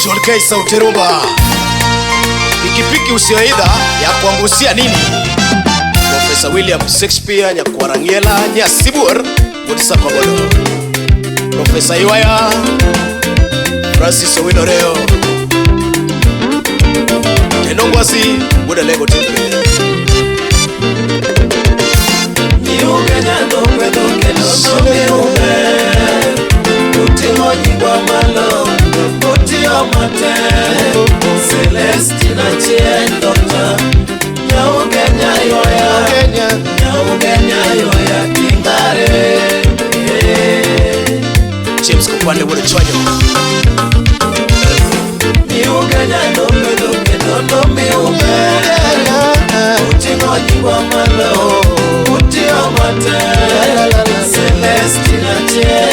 John K Sauti Rumba. Pikipiki usioidha ya kuangusia nini? Professor William Shakespeare Nyakwarangiela Nyasibur Wuod Sakobodo. Professor Iwaya Francis Owino Reo. Tenongwasi Wuod Alego Timpe. Miugenya dhokwedho kendo nomiuber. Uting'o nyingwa malo, utiyo matek. Celestina Chieng' Doctor, Nyaugenya ywaya, Kenya. Nyaugenya ywaya tingare. James Kupande Wuod Chwanyo. Miugenya dhokwedho kendo nomiuber. Uting'o nyingwa malo, utiyo matek. Celestina Chieng'